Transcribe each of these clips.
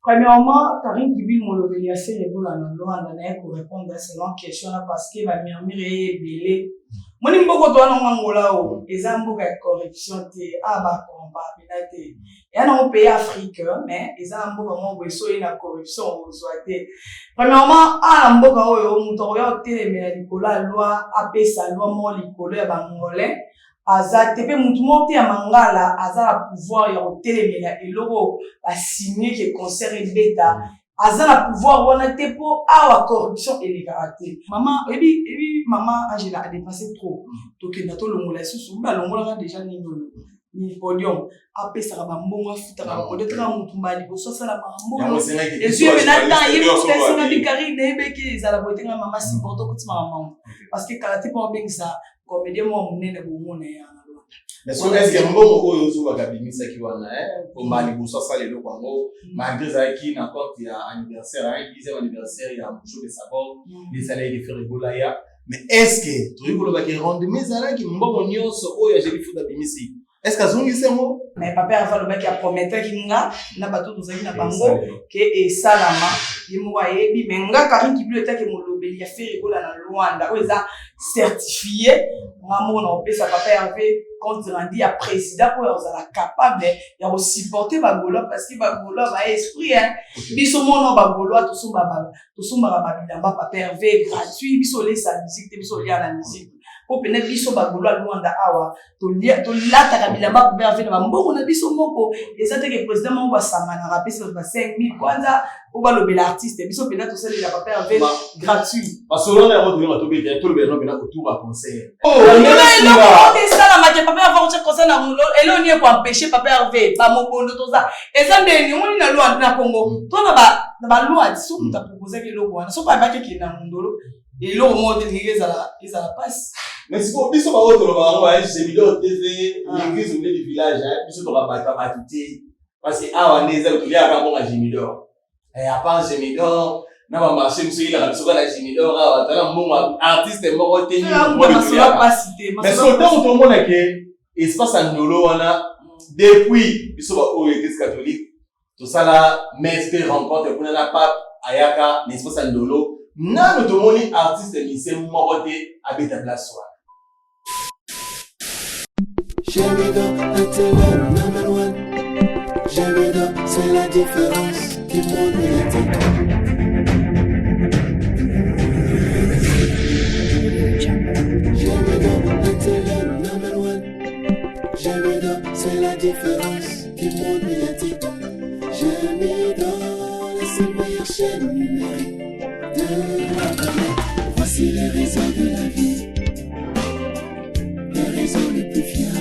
Premièrement, Karine Kibil molobeli ya Ferre Gola na Luanda naye ko répondre selon question na parce que ba murmure eye ebele. Moni mboko to wana Angola o eza mboka ya corruption te, a ba corrompa pena te. Ya nango pays Afrique mais eza na mboka moko boye soki na corruption ozwa te. Premièrement, a na mboka oyo moto akoya kotelemela likolo ya loi apesa loi moko likolo ya ba Angolais aza te pe mutu moko te ya mangala aza na pouvoir ya kotelemela eloko oyo ba signe ke concert ebeta aza na pouvoir wana te po awa corruption elekaka te mama oyebi ebi mama Angela a depasse trop tokenda tolongola lisusu balongolaka deja nini oyo ni podium apesaka bambongo afutaka bapodium taka motu mbala liboso asala makambo ezwi ebe na temps ye moto esenga bikari nayebeki ezala boye te nga mama supporte okuti makambo parce que kala te mpo abengisa Comedien moko munene bomona ye na Rwanda. Mais so est-ce que mbongo oyo ozobaka abimisaki wana eh, po mbala liboso asala eloko yango mm. malgré ezalaki na compte ya anniversaire hein, dixième anniversaire ya Moucho de Sabor mm. ezalaki Ferre Gola ya mais est-ce que tokoki koloba ke rendement ezalaki mbongo nyonso oyo ya Jerry Foot abimisi est-ce que azongisi yango mais papa Herve alobaki aprometaki nga na bato tozalaki na bango ke esalama ye moko ayebi mais nga Karine Kibilo etaki molobeli ya Ferre Gola na Luanda oyo eza certifie nga moko na kopesa papa Herve compte rendu ya président oyo azala capable ya kosupporter bagaulois parce que bagaulois ba esprit hein biso mono bagaulois tosombaka babilamba papa Herve gratuit biso olesa musique te biso olia na musique po pene biso bagaulois Luanda awa tolataka bilamba papa Herve na bambongo na biso moko eza te ke président moko basanganaka apesi bato ba 5000 kwanza po balobela artiste biso mpenza tosalela papa Herve gratuit masolo wana yango toyeba tobeta tolobela no mpena autour ya concert eloko esalamaka papa Herve akotya concert na eloko nini ekoempêche papa Herve bamobondo toza eza ndenge omoni na loi na Congo to na baloi soki moto aproposaki eloko wana soki ayebaki ekende na mondolo eloko moko te ndenge ezala ezala pasi mais sikoyo biso baoyo tolobaka yango ba Gemidor TV l'église au milieu du village biso tokabata bato te parce que awa nde eza toliaka mbongo ya Gemidor à part Gemidor na ba marché mosusu eyelaka biso kaka na Gemidor awa tala mbongo artiste moko te mais sikoyo ntango tomona ke espace ya ndolo wana depuis biso baoyo église catholique tosala messe mpe rencontre kuna na pape ayaka na espace ya ndolo nanu tomoni artiste musicien moko te abeta place wana. Jamido, la télé number one. Jamido, c'est la différence du monde médiatique. Jamido, la télé number one. Jamido, c'est la différence du monde médiatique. Jamido, la seule meilleure chaîne numérique de la planète. Voici les réseaux de la vie, les réseaux les plus fiables.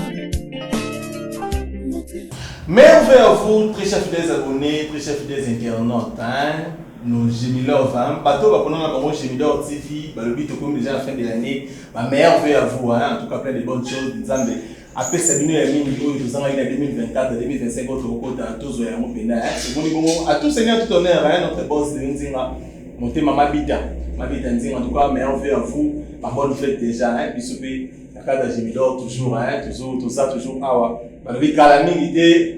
Merveille à vous, très chers fidèles abonnés, très chers fidèles internautes. Hein? Nos Gemilove, hein? Bateau, bah, pendant la bango Gemilove TV, bah, le but, comme déjà la fin de l'année, bah, merveille à vous, hein? En tout cas, plein de bonnes choses, Nzambe. apesa bino ya mingi oyo tozangaki na 2024 2025 oyo tokokota tozwa yango mpenza tomoni bongo à tout seigneur tout honneur hein, notre boss de nzinga motema mabita mabita nzinga en tout cas meilleur vœu à vous ba bonne fête déjà hein, biso mpe na cadre ya Gemidor toujours hein, toujours toza toujours awa balobi kala mingi te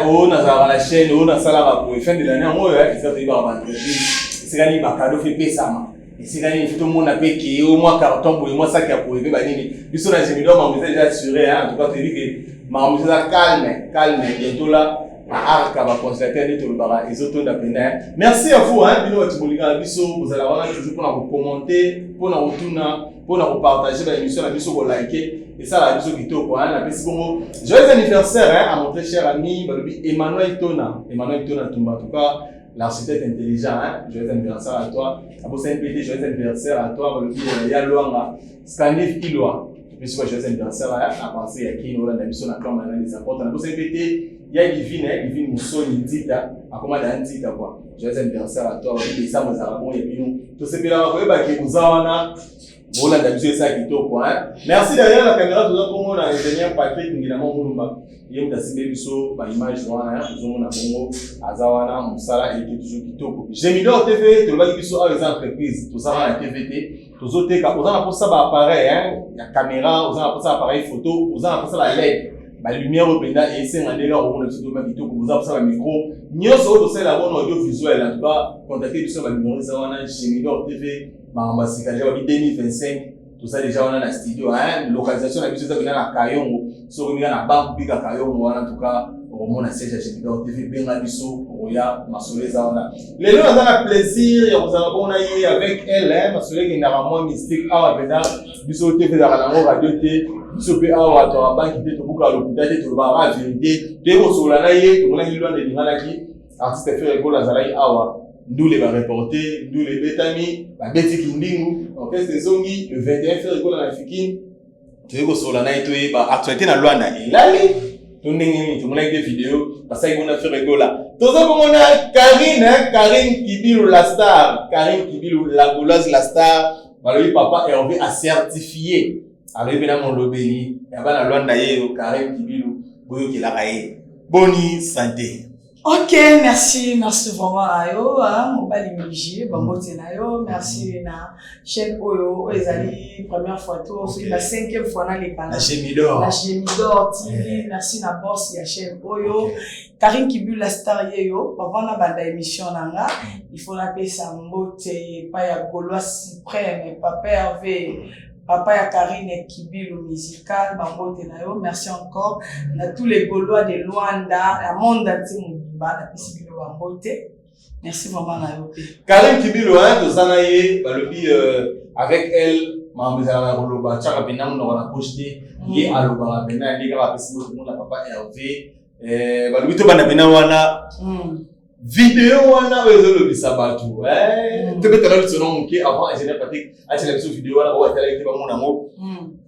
oyo nazalaka na chaîne oyo nasalaka boye fin de l'année yango oyo eza toyebaka ba entreprise esika nini bakado fe epesama esika nini tomona mpe ke o mwa carton boye mwa saki ya boye mpe banini biso na Gemidor makambo eza déjà assuré hein, en tout cas toyebi ke makambo eza calme calme bientôt là arka baconservateur nde tolobaka ezotonda mpenza merci à vous hein, bino bato bolingaka biso bozala wana toujours mpona kokommente mpona kotuna mpona kopartage baémission na biso kolike esalaka biso kitoko hein. Napesi bongo joyeux anniversaire hein, à mon très cher ami balobi Emmanuel Tona Emmanuel Tona Tumba en tout cas l'architecte intelligent hein. Joyeux anniversaire à toi abosani mpe te joyeux anniversaire à toi balobi ya Luanga Scanif Ilwa topesi ba joyeux anniversaire à partir ya Kin olanda biso na clan na les apporte nabosani mpe te ya Divine hein, Divine Musoni Nzita akoma da Nzita quoi joyeux anniversaire à toi balobi décembre ezalaka bongo ya bino tosepelaka koyeba ke boza wana bolanda biso esa kitoko hein. Merci derrière la caméra toza bongo na ingénieur Patrick Ngilama Mulumba ye moto asimbi biso ba image wana tozomona bongo aza wana mosala eleki toujours kitoko. Gemidor TV tolobaki biso awa eza entreprise toza wana TV te tozoteka oza na posa ba appareil hein, ya caméra oza na posa appareil photo oza na posa ba LED. Ba lumière oyo mpenza esenga ndenge okomona biso toyeba kitoko boza kosala micro nyonso oyo tosalela yango na audiovisuel. En tout cas, contacte biso na banumero eza wana. Gemidor TV, makambo ya sika deja babi 2025, toza deja wana na studio, hein. Localisation na biso eza mpenza na Kayongo. Soki olinga na banque bika Kayongo wana, en tout cas okomona siège ya Gemidor TV. Benga biso, okoya, masolo eza wana. Lelo naza na plaisir ya kozala bongo na ye, avec elle, hein. Masolo ekendaka mwa mystique awa mpenza. Biso te ezalaka nango radio te, biso mpe awa twaka banki te, tobukaka lokuta te, tolobaka vérité. Toye kosolola na ye. Tomonaki Lwanda elinganaki, artiste Ferre Gola azalaki awa, ndule bareporte, ndule ebetami, babeti kindingu, orchestre ezongi le 21, Ferre Gola na Fikine. Toye kosolola na ye, toyeba actualité na Lwanda elali to ndenge nini. Tomonaki te video basalaki bona Ferre Gola. Toza komona Karine, Karine Kibilu la star, Karine Kibilu la Gauloise, la star. Balobi papa Hervé a certifié, alobi mpena molobeli ya bana Lwanda ye yo Karine Kibilu, boyokelaka ye. Boni santé? Ok, merci, merci vraiment na yo, hein, mobali Miji, bambote na yo, merci na chaîne oyo, oyo ezali première fois to, soki la cinquième fois naleka na Gemidor, na Gemidor TV, merci na boss ya chaîne oyo. Karine Kibilu la star ye yo. Avant na banda émission na nga, il faut napesa mbote epai ya Gaulois suprême, papa Hervé, papa ya Karine Kibilu musical, bambote na yo. Merci encore na tous les Gaulois de Luanda, ya monde entier mobimba, napesi bino bambote. Merci vraiment na yo mpe. Karine Kibilu, hein, toza na ye. Balobi avec elle makambo ezalaka ya koloba, tiaka mpena monoko na poche te. Ye alobaka mpena nde kaka apesi mbote mona papa Hervé. Balobi tobanda mpena wana video wana oyo ezolobisa bato. Tobetana lisolo moke avant ingénieur Patrick atiela biso video wana oyo atalaki te, bamona yango.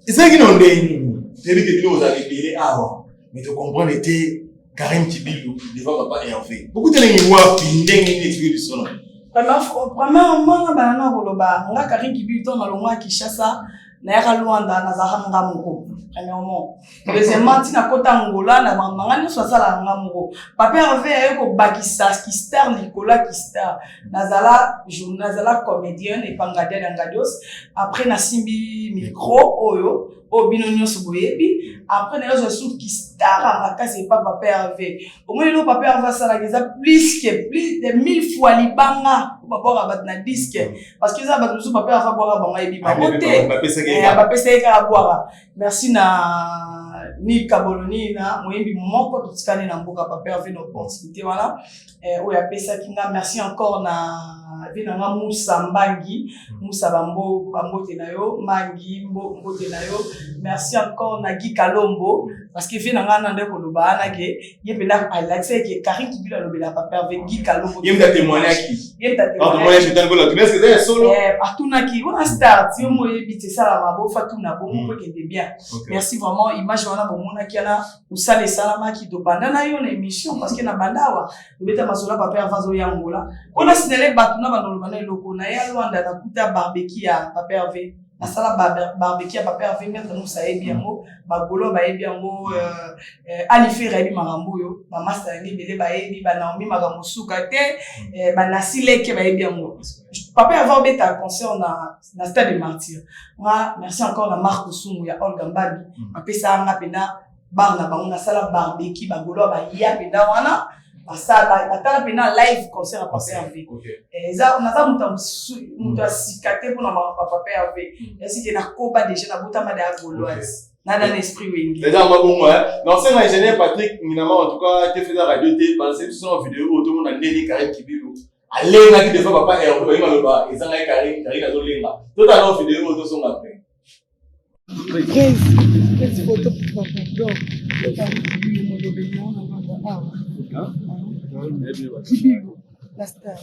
Ezalaki na ndenge nini? Toyebi ke bino ozalaka ebele awa, mais tocomprendre te Karim Kibilu devant papa Hervé bokutanaki wapi, ndenge nini? Explique biso na Premièrement, nga bana na koloba, nga Karine Kibilu, ntango nalongwa Kinshasa, nayaka Lwanda, nazalaka nga moko premièrement. Deuxièmement, ntina kota Angola na banga nyonso asalaka nga moko. Papa Hervé aye kobakisa kistar likolo ya kistar. Nazala nazala comédienne epa Ngadia na Ngadios. Après nasimbi micro oyo oyo bino nyonso boyebi. Après nayozwa su kistar ya makasi epa papa Hervé. Omoni, eloko papa Hervé asalaka eza plus que plus de mille fois libanga po babwaka bato na disque, parce que eza bato mosusu papa Hervé abwaka bango, ayebi bango te, bapesa ye kaka bwaka. Merci na ni Kaboloni na moyembi moko totikali na mboka, papa Hervé na opportunité wana oyo apesaki nga. Merci encore na vie na nga Musa Mbangi, Musa Bambo, bambote na yo Mbangi, mbote na yo. Merci encore na Guy Kalombo, parce que vie na nga na nde koloba wana ke ye mpenza alakisa ke Karine Kibilu alobela papa Hervé, Guy Kalombo. Ye mutu atémoignaki. Ye mutu. Atémoignaki, eza solo. Atunaki wana start yo mo oyebi te, esalama bofa tuna bongo po ekende bien. Merci vraiment. Image wana bomonaki wana, mosala esalamaki, tobanda na yo na émission, parce que na banda awa tobeta masolo. Papa Hervé azoyangola mpona sinale bato na bandoloba na eloko na ye. Alwanda nakuta barbecue ya papa Hervé, nasala barbecue ya papa Hervé. Maître Musa ayebi yango, bagolo bayebi yango, Alifere ayebi makambo oyo, bamaster yango ebele bayebi, banaomi makambo suka te, banasi leke bayebi yango. Papa Hervé obeta concert na Stade de Martyr nga. Merci encore na Marc Osungu ya Olga Mbabi, apesaka nga mpena bar na bango, nasala barbecue, bagolo baya mpenza wana, batala mpena live concert ya papa Hervé. Eza naza moto ya sika te mpona makambo ya papa Hervé, esike nakoba déjà, nabotama de ya Gauloise, nada na esprit Wenge. Eza yango bongo. Naosenga ingénieur Patrick Nginama, en tout cas te feza radio te, balance biso na video oyo, tomona ndeni Karim Kibilu alengaki devant papa Hervé. Bayi maloba eza ngai Karine, Karine azolenga. Totala na video oyo, tozonga après. 15 15 photo pour papa. Donc Kibilu molobeli na wana awa, Kibilu la star.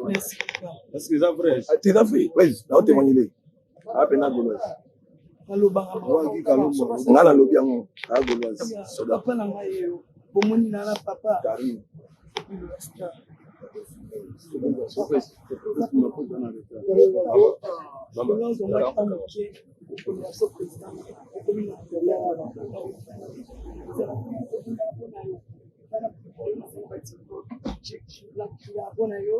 Merci. Parce que eza vrai. Eza vrai, oui, naotémoignele apena Gauloise. Nalobaka. Nga nalobi yango, aa Gauloise soda. Papa na ngai oyo bomoni na papa Karine. La star. Ozongaki moke so président okomi na mpona yo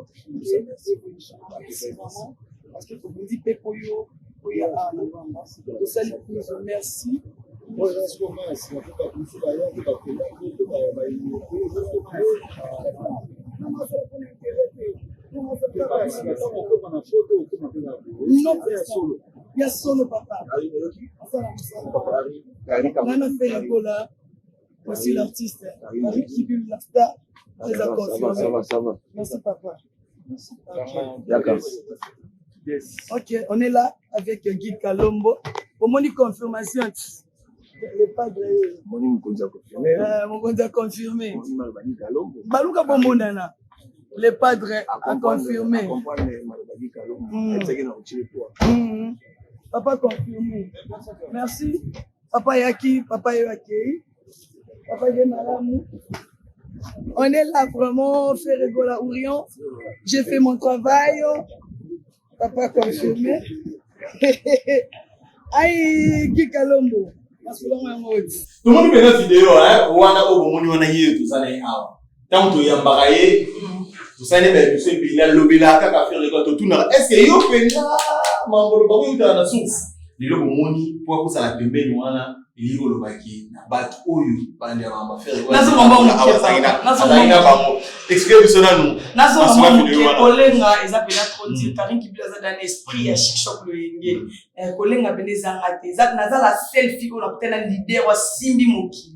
évolution. Merci vraiment. Parce que tobundi mpe mpo yo oya awa na Luanda. Tosali kuzu, merci. Non, ya solo papa. Asala mosala. Nana Ferre Gola, voici l'artiste. Marie Kibim la star. Eza confirmé. Ça va, ça va. Merci papa. D'accord. Ok, on est là avec Guy Kalombo. Omoni confirmation. Le padre. Moni mokonzi ya confirmé. Mokonzi a confirmé. Moni maloba Guy Kalombo. Baluka bomonana. Le padre a confirmé. Comprendre maloba Guy Kalombo. Ayebisaki na otile poa. Papa confirmé. Merci. Papa Yaki, papa Yaki. Papa Guy Malamu. On est là vraiment, Ferre Gola Ourion. J'ai fait mon travail. Papa confirmé. Aïe, Guy Kalombo. Masolongo yango oti. Tomoni mpenza video wana oyo bomoni wana, ye toza na ye awa. Ntango toyambaka ye, tosali ba émission ebele, alobelaka kaka Ferre Gola. Totunaka: est ce que yo mpenza mambolo bango eutaka na source? Lelo bomoni mpo akosala pembeni wana, eyi kolobaki na bato oyo bandela makambo Ferre Gola azalaki na bango. Explique biso nanu. Nazonga moke, kolenga eza mpenza trop dire. Karine Kibila aza dans esprit ya Chic Choc Loyenge. Kolenga mpenza ezanga te. Naza la seule fille oyo nakutana na leader asimbi mokili,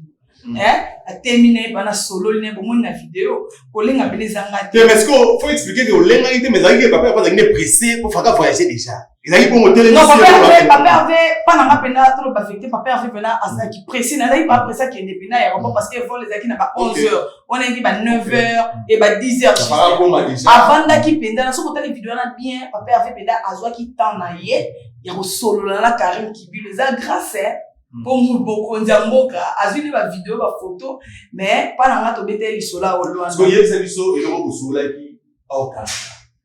atemi na ye bana, sololi na ye, bomoni na video. Kolenga mpenza ezanga te. Mais ce que faut expliquer que olengaki te, mais ezalaki ke papa azalaki ne pressé po faka voyager déjà, ezalaki bongo te? Non, papa Hervé, papa Hervé mpa nanga mpenza, toloba vérité, papa Hervé mpenza azalaki pressé. Nazalaki pas pressé akende mpenza aéroport parce que vol ezalaki na ba 11 heures, wana eyaki ba 9 heures et ba 10 heures. Avandaki mpenza na soki otali video wana bien, papa Hervé mpenza azwaki temps na ye ya kosolola na Karine Kibilo. Eza grâce mpo mokonzi ya mboka azwi nde bavideo, bafoto, mais mpa na nga tobeteli lisolo ya Olwanda. Oyebisa biso eloko bosololaki aokanga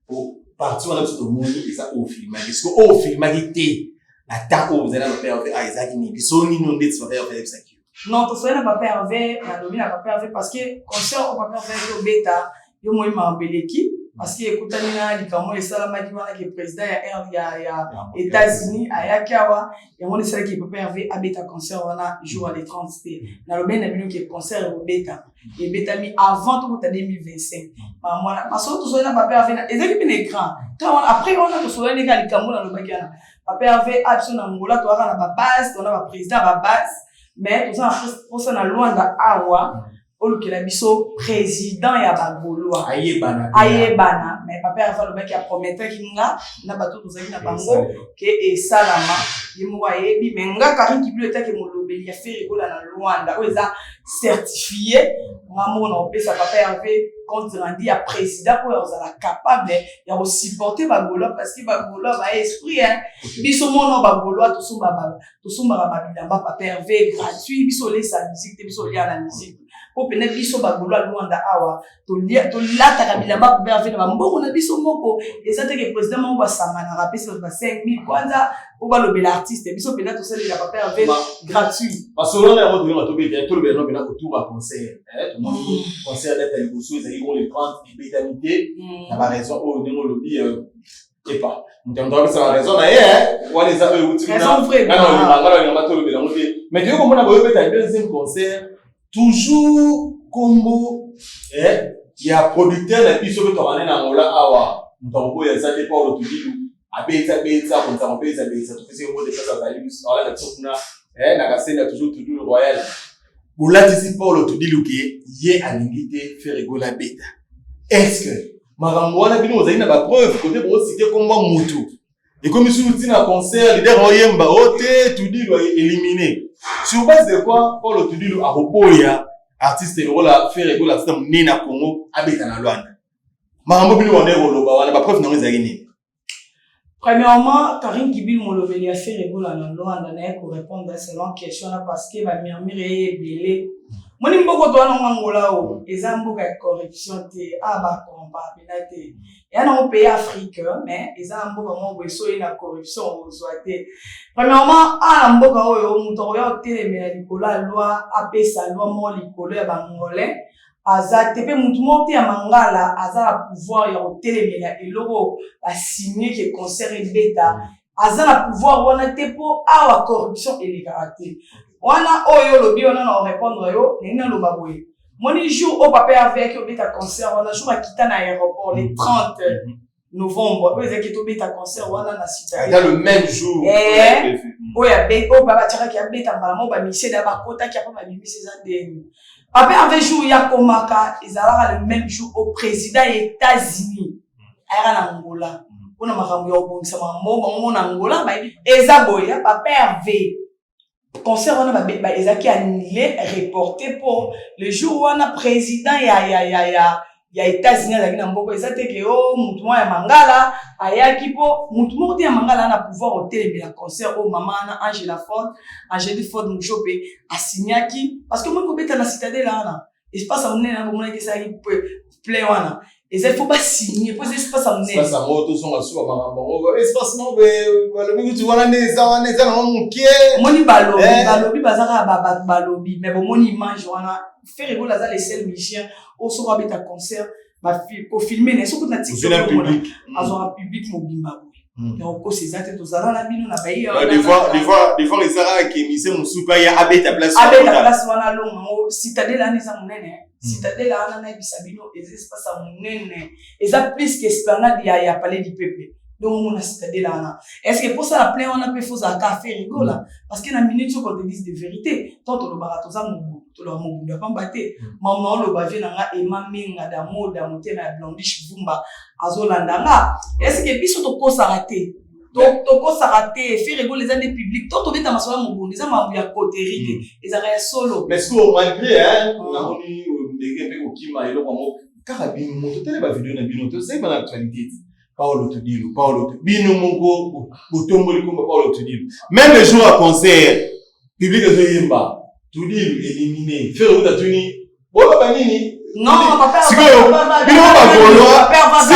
po partie wana biso tomoni eza oyo ofilmaki. Siko oyo ofilmaki te na temps oyo ozali na papa Hervé, ah, ezalaki nini? Biso nini ndeti papa Hervé ayebisaki yo? Non, tosoli na papa Hervé, nalobi na papa Hervé parce que concert oyo papa Hervé ayaki obeta, yo moi makambo eleki, parce que ekutani na likambo oyo esalamaki wana ke président ya États-Unis ayaki awa. Yango wana esalaki papa Hervé abeta concert wana jour ya le 30 te. Nalobi na bino ke concert ekobetama, ebetami avant tokota 2025. Mwana masolo tosoli na papa Hervé ezalaki mpe na écran ntango wana. Après wana tosolani kaka likambo nalobaki wana. Papa Hervé a biso na Ngola toyaka na babase, tona baprésident babase, mais toza na mposa na Lwanda awa olukela biso président ya bagaulois. Ayebana. Ayebana. Mais papa Hervé alobaki, aprometaki nga na bato tozalaki na bango ke esalama, ye moko ayebi. Mais nga Karine Kibilo etake molobeli ya Ferre Gola na Lwanda oyo eza certifié, nga moko na kopesa papa Hervé compte rendu ya président oyo azala capable ya kosupporter bagaulois, parce que bagaulois ba esprit, hein. Biso mona bagaulois tosombaka babilamba papa Hervé gratuit. Biso olesa musique te, biso olia na musique po pene. Biso bagaulois Lwanda awa tolataka bilamba papa Hervé na bambongo na biso moko. Eza teke président moko basanganaka, apesi bato ba 5000 kwanza po balobela artiste. Biso mpenza tosalela papa Hervé gratuit. Masolo wana yango toyoka, tobeta, tolobela no mpena autour ya concert. Tomoni concert date ya liboso ezali ngo le 30, ebetami te na baraison oyo ndenge olobi epa moto ya moto apesa baraison na ye wana, eza oyo euti nga tolobela yango te. Mais toyoki komona boyobeta deuxième concert, toujours kombo ya producteur na biso mpe tokane na Angola awa, moto akoboya eza te, Paulo Tudilu. Abetisa betisa, akonza kobetisa betisa, topesi ye mbote place azali, alanda biso kuna na Kasenda, toujours Tudilu Royal. Bolatisi Paulo Tudilu ke ye alingi te Ferre Gola abeta. Est ce que makambo wana bino ozali na bapreuve kote bosite komba mutu ekomi susu ntina concert, leader oyemba o te, Tudilu éliminé sur base de quoi? Paulo Tudilu akoboya artiste lokola Ferre Gola, artiste monene na Congo, abeta na Lwanda? Makambo bino wana ekoloba wana, bapreuve nango ezalaki nini? Premièrement, Karine Kibil molobeli ya Ferre Gola na Lwanda, naye korépondre selon question wana parce que bamurmure eye ebele. Moni mboka to wana ngo Angola o eza mboka ya corruption te, a bakompa mpena te. Eya nango pays Afrique, mais eza na mboka moko boye so oye na corruption ozwa te. Premièrement, awa na mboka oyo, moto akoya kotelemela likolo ya loi, apesa loi moko likolo ya bangolais. Aza te, mpe mutu moko te ya mangala aza na pouvoir ya kotelemela eloko basigne ke concert ebeta. Aza na pouvoir wana te, mpo awa corruption elekaka te. Wana oyo olobi wana, na orépondre yo ndenge naloba boye. Moni, jour oyo papa Herve ayaki obeta concert wana, jour akita na aéroport le 30 novembre oyo ezalaki tobeta concert wana na Citadelle, le même jour. Oyo oyo batiakaki abeta mbala moko, bamisie da bakotaki apo babimisi. Eza ndeni papa Herve, jour ya komaka ezalaka le même jour au président ya États-Unis ayaka na Angola mpona makambo ya kobongisa makambo bango na Angola. Bayebi eza boye, papa Herve, concert wana ezalaki annulé, reporté, mpo le jour wana président ya États-Unis azalaki na mboka. Eza te ke o mutu moko ya mangala ayaki, mpo mutu moko te ya mangala na pouvoir otelemela concert oyo mama wana Angela Ford, Angeli Ford Mujope asignaki, parce que omoni kobeta na Citadelle wana, espace ya monene, bomonaki esalaki plein wana, eza il faut basigne mpo eza espace ya monene. Espace yango, tozonga suka makambo yango, espace moko boye balobi kuti wana nde eza wana, eza nango moke. Omoni, balobi, balobi baza kaka bato balobi, mais bomoni image wana. Ferre Gola aza le seul musicien oyo soki abeta concert, kofilme na ye, soki na TikTok azwaka public mobimba boye. Ya kokosa eza te, tozala na bino na baye. Devoir eza kaka ke mise mosusu mpe aya abeta place. Abeta place wana, alonga yango. Citadelle wana eza monene. Citadelle wana, nayebisa bino, eza espace ya monene, eza plus que esplanade ya Palais du Peuple. Donc omona Citadelle wana, est ce que mposala plein wana mpe fozalaka Ferre Gola? Parce que na minute soki on te dise de vérité, tant tolobaka toza mobu, toloba mobundu ya pamba te. Mama oloba vie na nga, Ema Menga Damoda, motema ya Blandiche Vumba azolanda nga. Est ce que biso tokosaka te? Tokosaka te. Ferre Gola eza nde public to tobeta masolo ya mobundu, eza makambo ya coterie te, ezalaka ya solo. Mais ce malgré namoni ndenge mpe kokima eloko yango kaka bino moto tele bavideo na bino, tozali bana actualité ti Paolo Tudilu, Paolo bino moko botomboli komba Paolo Tudilu. Même le jour ya concert, public ezoyemba "Tudilu éliminé". Ferre uta tuni boloba nini? Non, papa. Sikoyo bino bagaulois si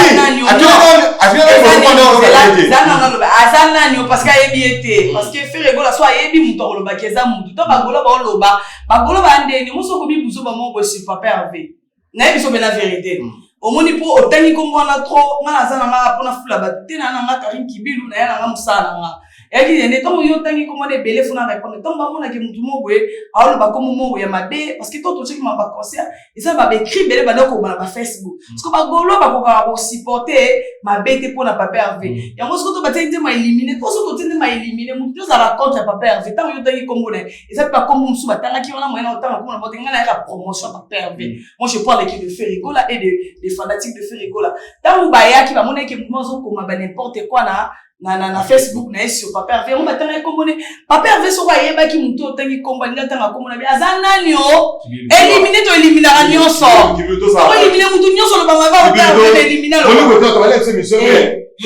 aza nani? Parce que ayebi ye te, parce que Ferre Gola so ayebi moto akolobaki eza motu to bagaulois baoloba, bagaulois bandeni moso okomi buzoba moko boye sur papa Herve. Nayebi so mpena vérité, omoni, mpo otangi nkombo wana trop. Nga naza na nga mpona fula bato te, na nga Karine Kibilu, naya na nga mosala na nga eyaki nde ntango yo otangi nkombo wana ebele, fona répondre. Ntango bamonaki motu moko boye aoloba nkombo moko ya mabe, parce que to totiaki ma baconcert, eza na baécrit ebele banda kobana na bafacebook, parce que bagaulois bakokaka kosupporte mabe te mpona papa Herve. Yango soki to batie nzembo élimine, mpo soki totie nzembo élimine, motu nyonso azala contre papa Herve. Ntango yo otangi nkombo na ye, eza mpe bakombo mosusu batangaki wana, moyen na otanga nkombo na bango te. Ngai nayaka promotion ya papa Herve. Moi, je parle que de Ferre Gola et de fanatiques de Ferre Gola. Ntango bayaki, bamonaki mouvement azokoma ba n'importe quoi na Facebook na ye sur papa Herve. Yango batangaki nkombo ne papa Herve. Soko ayebaki motu otangi nkombo, alingi atanga nkombo na bi aza nani o élimine. To éliminaka nyonso, to élimine mutu nyonso olobanga ba élimine.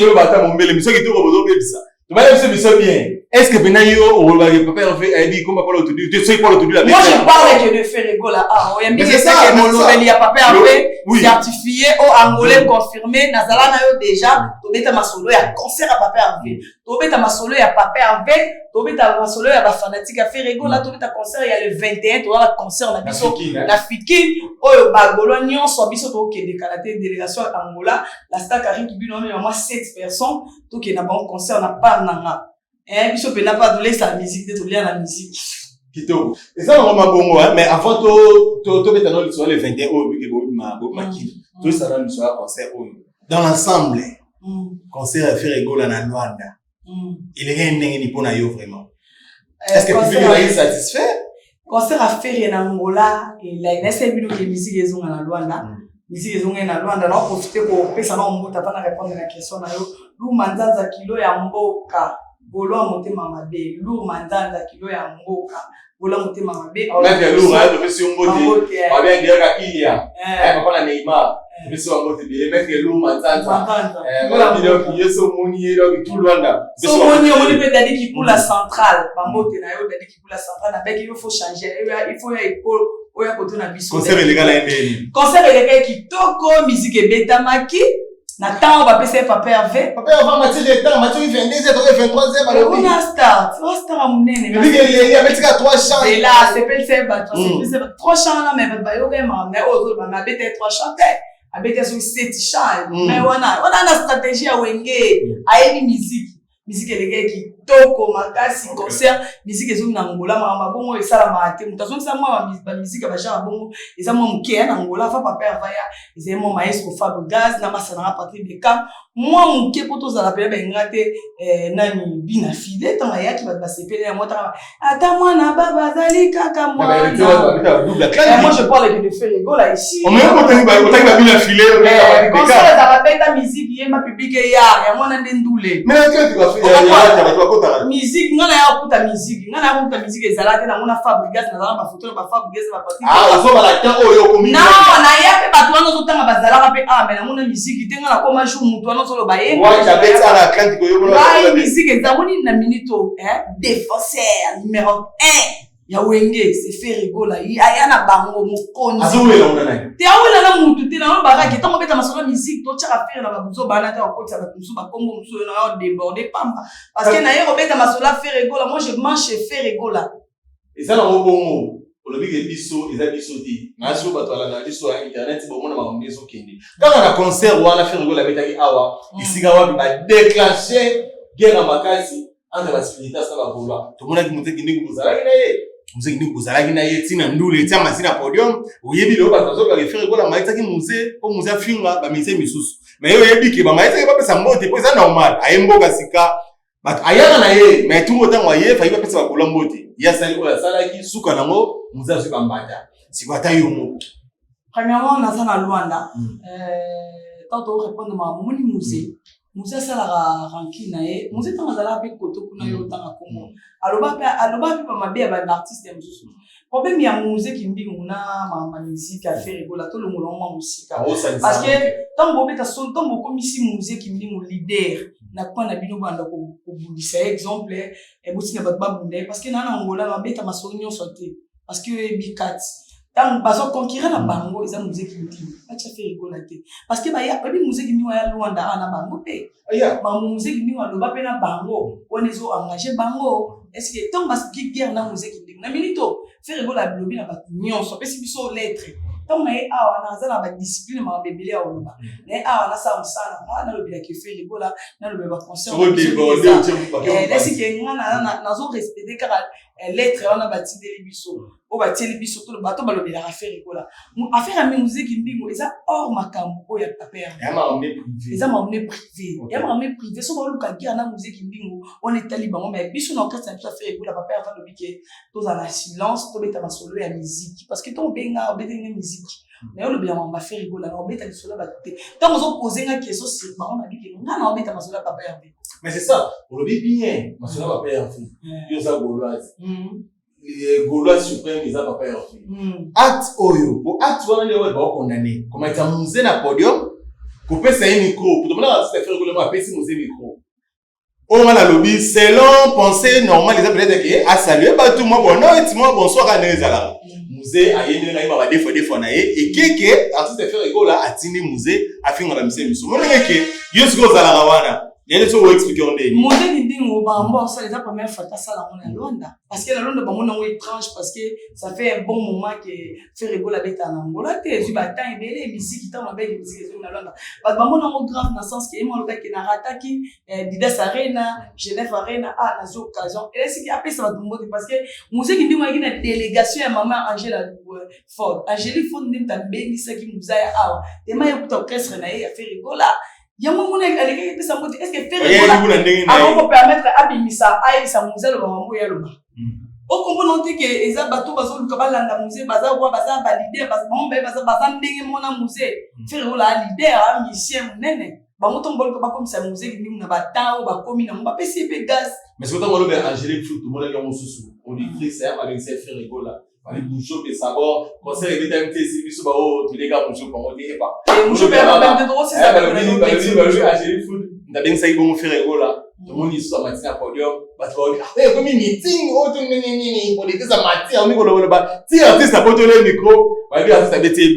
Oloba ata mombele miso kitoko, bozobebisa. Tobali biso biso bien. Est ce que pena yo olobaki papa Herve ayebi komba Paolo Tudilu te? Soki Paolo Tudilu Moi, je parle que de Ferre Gola. Ah, oyambi ezaki molobeli ya papa Herve certifié au angolais confirmé. Nazala na yo déjà, tobeta masolo ya concert ya papa Herve, tobeta masolo ya papa Herve, tobeta masolo ya bafanatique ya Ferre Gola, tobeta concert ya le 21. Tozala concert na biso na Fikin oyo, bagaulois nyonso biso tokende kala te. Délégation ya Angola, la star Karine Kibino, amema mwa 7 personnes, tokende na bango concert na part na nga. Biso mpena mpa tolesa musique te, tolia na musique. Kitoko, eza nango mabongo. Mais avant tobeta no lisolo le 21 oyo bike bobima kino, tosala lisolo ya concert oyo dans l'ensemble. Concert ya Ferre Gola na Luanda elenge ndenge ni mpona yo vraiment? Est ce que public ezali satisfait? Concert ya Ferre na Angola elai, nayesali bino ke musique ezonga na Luanda, musique ezongai na Luanda. Na profite kopesa na mbote ata na répondre na question na yo. Luma Nzanza, kilo ya mboka, gaulois motema mabe. Luma Nzanza, kilo ya mboka, gaulois motema mabe. Maître topesi yo mbote, babengelaka Ilia, papa na Neymar, topesi yo mbote ebele, maître Luma Nzanza. Donc ye so omoni ye, donc tout Luanda. So omoni, omoni mpe Dadi Kipula Central, bambote na yo Dadi Kipula Central. Nabeki yo, faut changer, il faut ya ekolo oya kotuna biso. Concert eleka na ye ndeni? Concert elekaki kitoko, musique ebetamaki. Na ntango bapesa ye Papa Herve. Papa Herve amati retard, amati 22h toke 23h balobi. Ona star, o star ya monene. Public eleli abetika 3 chants. Zela asepelisa ye bato, asepelisa bato. 3 chants wana mais bato bayoka ye makambo na ye oyo ozoloba mais abeta ye 3 chants te. Abeta soki 7 chants. Mais wana wana na stratégie ya Wenge, ayebi musique. Musique elekaki kitoko makasi, concert, musique ezongi na Angola, makambo ya bongo esalamaka te. Moto azongisa mwa ba musique ya ba genre ya bongo eza mwa moke ya na Angola, fa Papa Herve aya, ezali mwa maestro Fabregas na masa nanga Patrick Beckham, mwa moke po tozala pena bainga te nani bina fide ntango ayaki bato basepeli yango ntango ata mwana baba azali kaka mwana. Moi je parle que de Ferre Gola ici. Otangi ba bina file, concert ezalaka beta musique yemba public eya yango wana nde ndule. Musique nga na ya kokuta musique, nga na ya kokuta musique ezala te nango na Fabregas, nazala na bafoto na ba Fabregas na ba Patrick. Ozobala temps oyo okomi. Non, na ya mpe bato wana ozotanga bazalaka mpe ah mais nango na musique te nga nakoma jour moto wana ozoloba ye. Ngai musique eza moni na minute oyo défenseur numéro 1 ya Wenge c'est Ferre Gola aya na bango mokonzi. Azowela ngo na nani? Te awela na mutu te na bakaki ntango obeta masolo ya musique totyaka Ferre na babuzo bana te bakotisa bato mosusu bakombo mosusu oyo na yo déborde pamba parce que naye kobeta masolo ya Ferre Gola, moi je mange chez Ferre Gola. Eza nango bongo olobi ke biso eza biso te nasi oyo bato balandaka biso ya internet bomona makambo nde ezokende kaka na concert wana Ferre Gola abetaki awa esika wapi badéclenche guerre ya makasi entre baspiritas na bagaulois. Tomonaki mozeki ndenge bozalaki na ye, mozeki ndenge bozalaki na ye ntina ndule etia masi na podium. Oyebi lelo bato bazolobaka Ferre Gola maitaki muze mpo muze afinga bamisie misusu, mais ye oyebi ke bamaitaki bapesa mbote mpo eza normal, aye mboka sika bato ayaka na ye mais tungo ntango aye fayi bapesa bagaulois mbote, ye asali oyo asalaki suka nango muze azwi bambata sikoyo ata yo moko. Premièrement naza na Luanda, tant to répondre makambo moni muze muze asalaka rancune na ye. Muze ntango azalaka mpe koto kuna yo otanga kombo aloba mpe, aloba mpe bamabe ya baartiste mosusu. Problème ya Muze Kimbingu na makambo ya musique ya Ferre Gola, tolongola mwa mosika parce que ntango bobeta son, ntango bokomisi Muze Kimbingu leader na coin na bino, banda kobundisa ye. Exemple ebotina bato babunda ye parce que na Angola babeta masolo nyonso te parce que oyebi kati ntango bazoconquérir na bango eza Muze Kimbingu, batya Ferre Gola te parce que baya bayebi Muze Kimbingu aya Luanda awa na bango mpe makambo Muze Kimbingu aloba mpe na bango wana ezo engage bango. Est ce que ntango basiki guerre na Muze Kimbingu na minute oyo Ferre Gola alobi na bato nyonso, apesi biso lettre ntango na ye awa naza na badiscipline makambo ebele ya koloba na ye awa nasala mosala na nga, nalobelaki Ferre Gola, nalobela baconcert esike nga nazo respecte kaka lettre wana batindeli biso oyo batieli biso to bato balobelaka Ferre Gola. Affaire ya Muziki Mbingo eza hors makambo oyo ya Papa Herve, eza makambo ne privé, ya makambo ne privé. So baoluka guerre na Muziki Mbingo wana etali bango, mais biso na orchestre na biso ya Ferre Gola, Papa Herve alobi ke tozala na silence, tobeta masolo ya musique parce que ntango obenga obetenga musique naye olobela makambo ya Ferre Gola na obeta lisolo ya bato te. Ntango ozopose nga question sur bango, nabi ke nga na obeta masolo ya Papa Herve. Mais c'est ça, olobi bien masolo ya Papa Herve. Yo oza gauloise, gauloise suprême eza Papa Herve. Acte oyo po acte wana nde oyo baokondane komatisa Muze na podium, kopesa ye micro po tomonaka artiste Ferre Gola apesi Muze micro oyo nga nalobi selon pensée normale eza peut-être ke asalue bato mwa bonote mwa bonsoir kaka ndenge ezalaka. Muze aye ndenge ayeba badefo defo na ye ekeke artiste Ferre Gola atindi Muze afinga bamise miso mo ndenge ke yo sikoyo ozalaka wana nayeli soki oexplike yo ndeni. Muze Kindingu makambo asala eza première fois tasala yango na Luanda parce que na Luanda bamoni yango étrange parce que ça fait un bon moment que Ferre Gola abetaka na Angola te, ezwi batemps ebele musique ntango nabeki musique ezwi na Luanda bato bamoni yango grave na sens ke ye moko alobaki na rataki Adidas Arena, Genève Arena, ah nazwi occasion elesiki apesa bato mbote parce que Muzeki Ndingo ayaki na délégation ya mama Angela Ford, Angélique Ford nde moto abengisaki Muzaya awa tema ye kuta orchestre na ye ya Ferre Gola. Yango mona alekaki epesa mbote. Est ce que Ferre Gola akoki kopermettre abimisa ayebisa Muze aloba mambo oyo aloba? Okomona te ke eza bato bazoluka balanda Muze, baza roi, baza baleader bango baye baza ndenge mona Muze. Ferre Gola a leader, a musicien monene. Bango ntongo baluka bakomisa Muze Kindingu na batemps oyo bakomi nango, bapesi ye mpe gaz. Mais soki ntango olobi Angélique Fou, tomonaki yango mosusu productrice abengisa Ferre Gola babi bujo mpe sabor concert ebetami te esili biso bao toleka bujo bango te epa balobi Angélique Fou ndabengisaki bongo Ferre Gola. Tomoni lisusu amati na podium, bato baobi ekomi meeting oyo to ndenge nini, productrice amati akomi kolobaloba ti artiste abotoli micro, bayebi artiste abeti ye 12.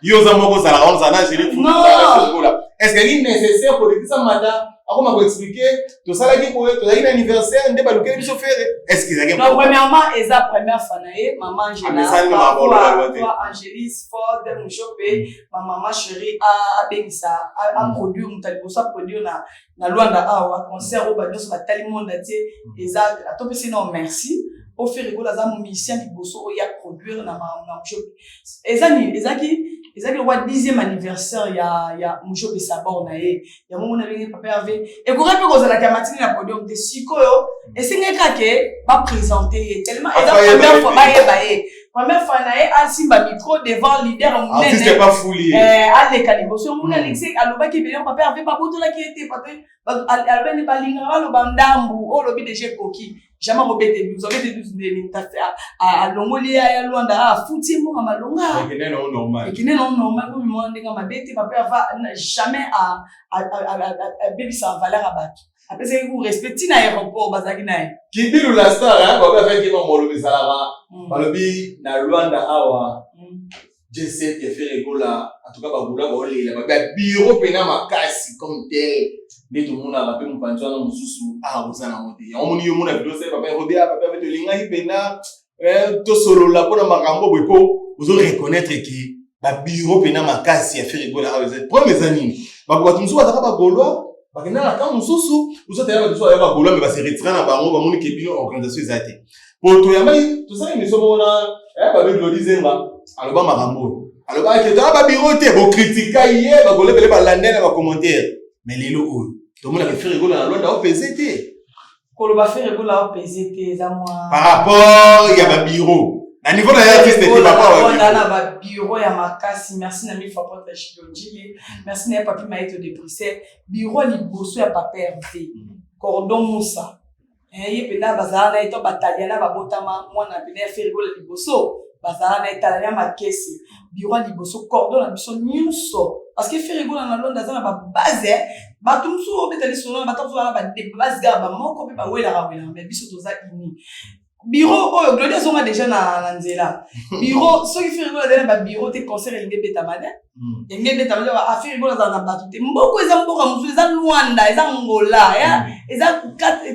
Yo oza moko ozalaka wana, ozala na Angélique Fou Gola. Est ce que ezalaki nécessaire productrice amata akoma koexpliquer tosalaki boye, tozalaki na anniversaire nde balukeli biso Ferre? Est ce que ezalaki? Non, premièrement, eza première fois na ye, mama Angela, Angélis Ford Mushope, ma mama chérie, abengisa, aproduire, moto ya liboso aproduire na Lwanda awa concert oyo bato nyonso batali monde entier. Eza atopesi no merci po Ferre Gola aza musicien liboso oyo aproduire na Mushope. Eza nini? Ezalaki lokwa 10e anniversaire ya Mushope Sabor na ye. Yango mona ndenge papa Hervé ekoki mpe kozalaka ya matini na podium te. Sikoyo esengeli kaka baprésente ye, tellement eza première fois bayeba ye, première fois na ye asimba micro devant leader monene, aleka liboso. Yango mona Alexi alobaki ebele. Papa Hervé babotolaki ye te, alobani balingaka baloba ndambu oyo olobi déjà ekoki. Jamais akobete 12, abete 12 ndeni alongoli ya Lwanda, afuti ye mbongo malonga, ekende nango normal. Ekende nango normal, komi mwana ndenge mabe te. Papa ava jamais abebisa valeur ya bato, apesaki ku respect ntina aéroport bazalaki na ye. Kibilu la star, babi afeki mamolobi ezalaka, balobi na Lwanda awa J7 ya Ferre Gola, en tout cas bagula baolela, babi ya bureau mpena makasi comme tel nde tomonaka mpe mopanzi wana mosusu awa koza nango te. Yango moni yo mona video sele papa Erobi, papa abe tolingaki mpena tosolola mpona makambo boye, mpo ozo reconnaître ke babureau mpena makasi ya Ferre Gola awa eza. Problème eza nini? Bato mosusu bazalaka bagaulois, bakenda na camp mosusu, ozotala bato mosusu baya bagaulois, mais base retira na bango, bamoni ke bino organisation eza te. Po toyambaki, tosala émission moko na babe Glodi Zemba, aloba makambo oyo, alobaki toya babureau te, bokritika ye, bagaulois ebele balanda na bacommentaire. Mais lelo oyo tomonaka Ferre Gola na Lwanda opese te. Koloba Ferre Gola opese te eza mwa par rapport ya babureau na niveau na ye artiste te, papa. Na babureau ya makasi. Merci na mille fois porte Chilonjili, merci na ye Papi Mayeto de Bruxelles. Bureau liboso ya papa Hervé, Cordon Musa, ye mpenza bazala na ye to bataliana, babotama mwana mpena ya Ferre Gola liboso, bazala na ye talania makese. Bureau ya liboso, cordon na biso nyonso, parce que Ferre Gola na Londres aza na babase. Bato mosusu obeta lisolo na bato mosusu wana, babase kaka bamoko mpe bawelaka welaka, mais biso toza uni. Bureau oyo Glodi azonga déjà na nzela. Bureau, soki Ferre Gola azali na babureau te, concert elingi ebetama te, elingi ebetama te. Ferre Gola azala na bato te. Mboka eza mboka mosusu, eza Lwanda, eza Ngola, eza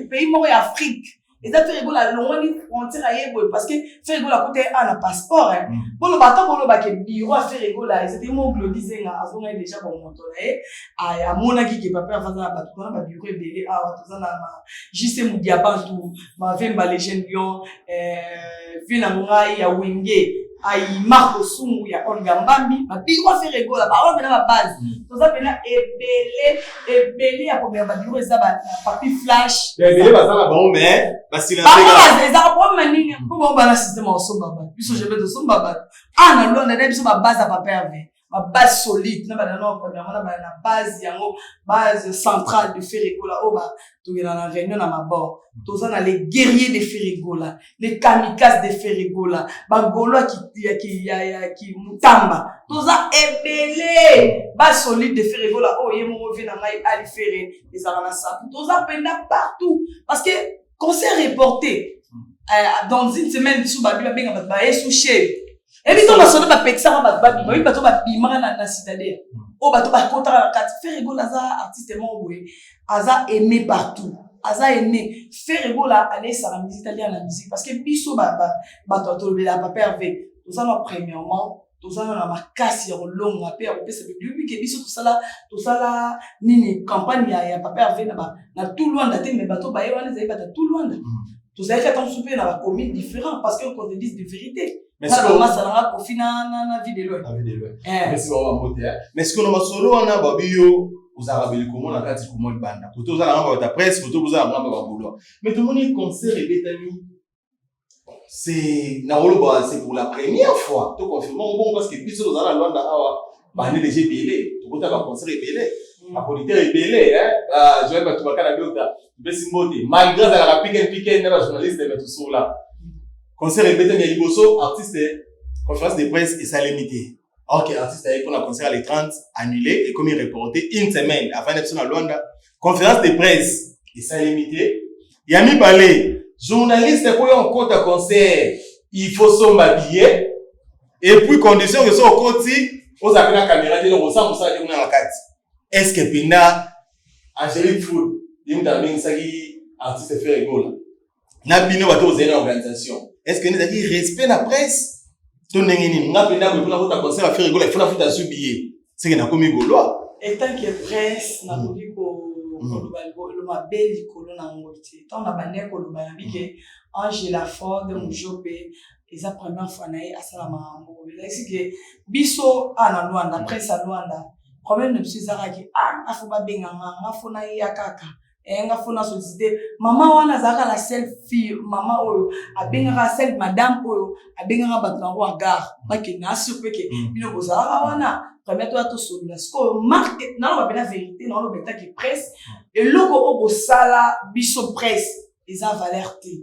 pays moko ya Afrique. Eza Ferre Gola alongwani frontière aye boye, parce que Ferre Gola akota ye a na passeport. Boloba ata bolobake, bureau ya Ferre Gola ezali mo. Glodi Zenga azongaki déjà bomoto na ye, amonaki ke papa aza na bato wana, babureau ebele awa. Toza na JC Mudiabantu, Mavemba le jeune lion, vie na ngai ya Wenge, ai Marco Sungu ya Olga Mbambi. Babureau Ferre Gola baoyo mpena babase, toza mpena ebele ebele ya komela. Babureau eza Papi Flash. Ebele baza na bango, mais bango ezaka problème nini? Mpo bango bana système osomba bato, biso jamais tosomba bato. A na Lwanda na biso babase ya papa Herve, babase solide na bana no. Premièrement, na bana na base yango, base centrale de Ferre Gola oyo tokenda na réunion na mabord. Toza na les guerriers de Ferre Gola, les kamikazes de Ferre Gola, bagaulois ya Mutamba. Toza ebele, base solide de Ferre Gola oyo ye moko vie na ngai Ali Ferre ezalaka na sapu. Toza mpenza partout, parce que concert reporté dans une semaine, biso babi babenga bato baye sous chef ebi to basoda bapekisaka bato babima. Oyebi bato babimaka na citadelle oyo, bato bakotaka na kati. Ferre Gola aza artiste moko boye, aza aimé partout, aza aimé. Ferre Gola alesaka musique, alia na musique, parce que biso bato tolobelaka papa Hervé, toza na premièrement, toza na makasi ya kolonga mpe ya kopesa biblike. Biso tosala nini? Campagne ya papa Hervé na tout Lwanda te, mais bato baye wana ezali bato ya tout Lwanda. Tozalaki ata mosusu mpe na bacommune différent, parce que qu'on te dise de vérité, masalanga Kofi na vie de loin. Mais sikoyo na masolo wana, babi yo ozalaka beli komona kati komo libanda, kote oza na ngambo ya bato ya presse, kote oza na ngambo ya bagaulois. Mais tomoni concert ebetami, c'est nakoloba c'est pour la première fois to confirme bon, parce que biso tozala na Lwanda awa bande déjà ebele, tokota baconcert ebele, baproducteur ebele, Joel bato bakala biota topesi mbote, malgré azalaka piken piken na bajournaliste, mais tosola concert ebetami ya liboso, artiste conférence de presse esalemi te. Ok, artiste aye mpona concert le 30, annulé, ekomi reporté une semaine avant na biso na Lwanda, conférence de presse esalemi te. Ya mibale, journaliste koyo okota concert, il faut somba billet, et puis condition ke so okoti, ozala mpe na caméra te, donc osala mosala te kuna na kati. Est ce que mpenza Angélique Food ye moto abengisaki artiste Ferre Gola na bino bato ozali na organisation, est ce que ezalaki respect na presse to ndenge nini? Nga mpenza boye, mpona kota concert ya Ferre Gola, ifo nafuta su billet, seke nakomi Gaulois. Etant que presse, nakoki koloba mabe likolo na yango te. Ntango na bandeki koloba, nabi ke Angela Ford Mujope, eza première fois na ye asala makambo oyo. Ezalaki ke biso a na Lwanda, presse ya Lwanda, problème na biso ezalaki: ah, nga faut babenganga, nga faut naya kaka, nga faut nasollicite mama wana. Azalaka la seule fille, mama oyo abengaka, seule madame oyo abengaka bato nango ya gare bakende. Asur mpe ke bino bozalaka wana première toya tosolola. Sikoyo marke, naloba mpe na vérité, naloba etaki presse, eloko oyo bosala biso presse eza valeur te.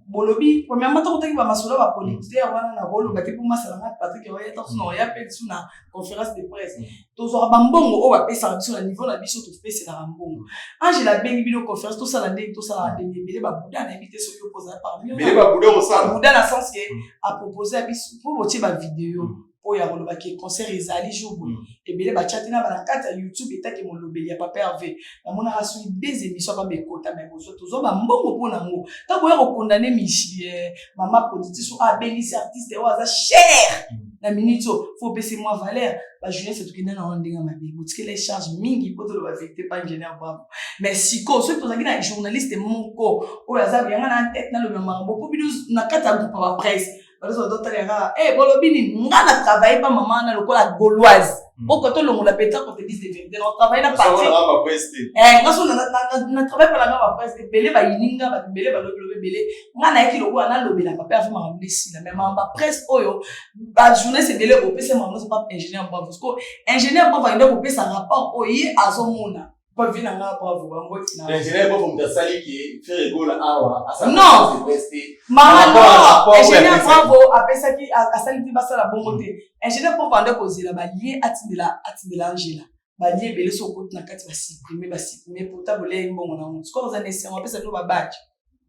Bolobi premièrement, ntango otaki bamasolo ya baproducteur wana, na koloba te mpo masalanga Patrik oya ntango na oya mpe lisu na conférence de presse. Tozwaka bambongo oyo bapesaka biso na niveau na biso, topeselaka mbongo. Angela abengi bino conférence, tosala ndenge tosalaka ndenge ebele babuda. Nayebi te soki okozala parmi babuda. Na sens ke apropose ya biso mpo botie bavideo oyo ya kolobaki concert ezali jour boye. Ebele batya te na bana kati ya YouTube. Etaki molobeli ya papa Herve, namonaka soki des émissions pamba ekota, mais bozwa, tozwa bambongo mpo nango. Ntango boya kokondane michi, mama productrice oyo abengisi artiste oyo aza cher na minute oyo, faut opesa mwa valeur. Bajournaliste, tokende na wana ndenge mabe, botikela charge mingi mpo toloba vérité pa ingénieur Bravo. Mais sikoyo, soki tozalaki na journaliste moko oyo aza yanga na tête, naloba makambo mpo bino na kati ya groupe ya bapresse bazo totalaka eh bolobi nini? Nga na travaille pa mama na lokola Gauloise oko tolongola peut-être qu'on te dise des vérités. Na travaille na parti nga so na travaille pa na nga bapresse ebele, bayininga bato ebele, balobi ebele. Nga nayaki lokola nalobelaka mpe afa makambo esila. Mais makambo bapresse oyo, bajournaliste ebele kopesa makambo nyonso pa ingénieur Bravo. Parce que ingénieur Bravo akende kopesa rapport oyo ye azomona pa vi na nga. Bravo bango. Ingénieur Bravo moto asali ke Ferre Gola awa. Non, mama, non, ingénieur Bravo apesaki, asali te, basala bongo te. Ingénieur Bravo ande kozela balie, atindela Angela balie ebele. So okoti na kati, basupprime, basupprime pota bolei mbongo nango. Sikoyo oza na esengo, apesa bino babadge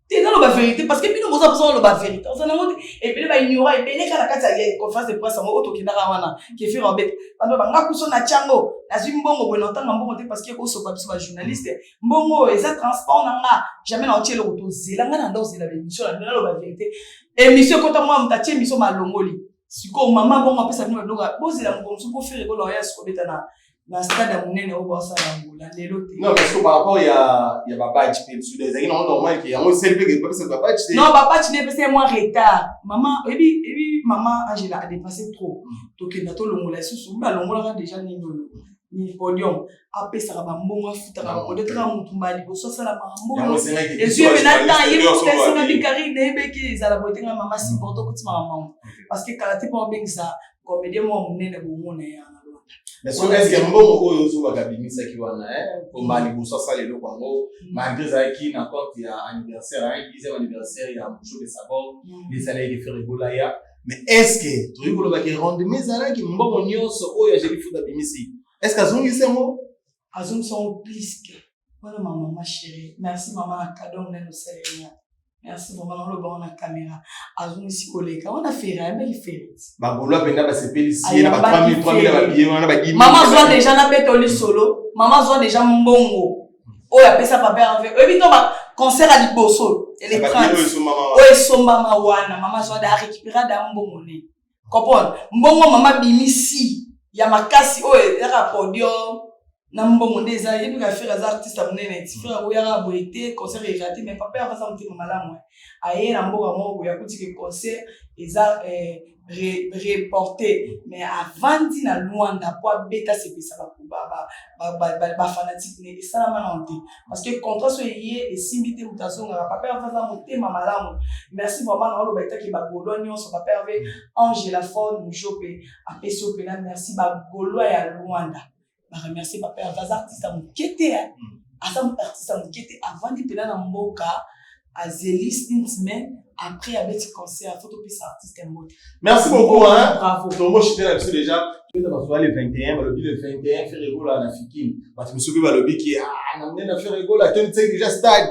te. Naloba vérité parce que bino boza mposa oloba vérité, oza nango te. Ebele baignora, ebele kaka na kati ya conférence de presse yango oyo tokendaka wana kefir obet bando banga kuso na tiango. Nazwi mbongo boye, na otanga mbongo te parce que ekosopa biso bajournaliste. Mbongo oyo eza transport na nga, jamais na otie eloko. Tozela nga na nda ozela baémission na bino. Naloba vérité, émission ekota, mwa moto atie émission, malongoli. Sikoyo mama bongo apesa bino biloko, bozela mokolo mosusu mpo Ferre Gola oya sikobeta na stade ya monene oyo baosala Angola lelo te. Non, parce que par rapport ya babadge mpe biso ezalaki nango normal ke yango esali mpe bapesa babadge te. Non, babadge nde epesa ye mwa retard. Mama oyebi, eyebi mama Angela adépassé trop. Tokenda tolongola lisusu, balongolaka déjà nini oyo ni podium, apesaka bambongo, afutaka bapodium taka motu mbala liboso asala makambo ezwi ebe na temps ye moto esenga bikari nayebeki ezala boye te. Nga mama support okoti makambo parce que kala te mpo abengisa comédien moko monene bomona ya na Rwanda. Mais so est ce que mbongo oyo ozobaka abimisaki wana pomba liboso asala eloko yango, malgré ezalaki na compte ya anniversaire, 10e anniversaire ya Mojo de Sabor, ezalaki Ferre Gola ya, mais est ce que toyei kolobaki rendement ezalaki mbongo nyonso oyo Angélique Food abimisi, est ce que azongisi yango? Azongisi yango plus que wana. Ma mama chérie, merci mama na cadeau monene osalenga. Merci vraiment, naloba wana na caméra. Azongisi koleka wana. Ferre ayambaki Ferre. Bagaulois mpenza basepelisi ye na ba 3000 3000 ya babillet wana, ba 10 000. Mama azwa déjà, nabeta lisolo, mama azwa déjà mbongo oyo apesa papa Herve. Oyebi to ba concert ya liboso ele 30 oyo esombama wana, mama azwa da, arécupéra da mbongo ne comprendre. Mbongo mama bimisi ya makasi oyo ezaka podium na mbongo nde eza. Yebi ka Ferre aza artiste ya monene ti Ferre akoyaka boye te, concert eraté. Mais papa Herve aza motema malamu, aye na mboka moko boye, akuti ke concert eza reporté, mais avandi na Lwanda mpo abeta, sepesa bafanatike ne. Esalama nano te parce que contrat so eye esimbi te, moto azongaka. Papa Herve aza motema malamu. Merci vraiment. Na oloba etaki bagaulois nyonso, papa Herve, Angela Ford Mujope apesi yo mpena merci. Bagaulois ya Lwanda baremercie papa Herve. Aza artiste ya moke te, aza artiste ya moke te. Avandi mpena na mboka, azeli une semaine après abeti concert. Faut topesa artiste mbote. Merci beaucoup, hein. Bravo. Tongo chite na biso déjà, toyeta basoa le 21. Balobi le 21 Ferre Gola na Fikine. Bato mosusu mpe balobi ke ah, na monene na Ferre Gola tonisaki déjà stade.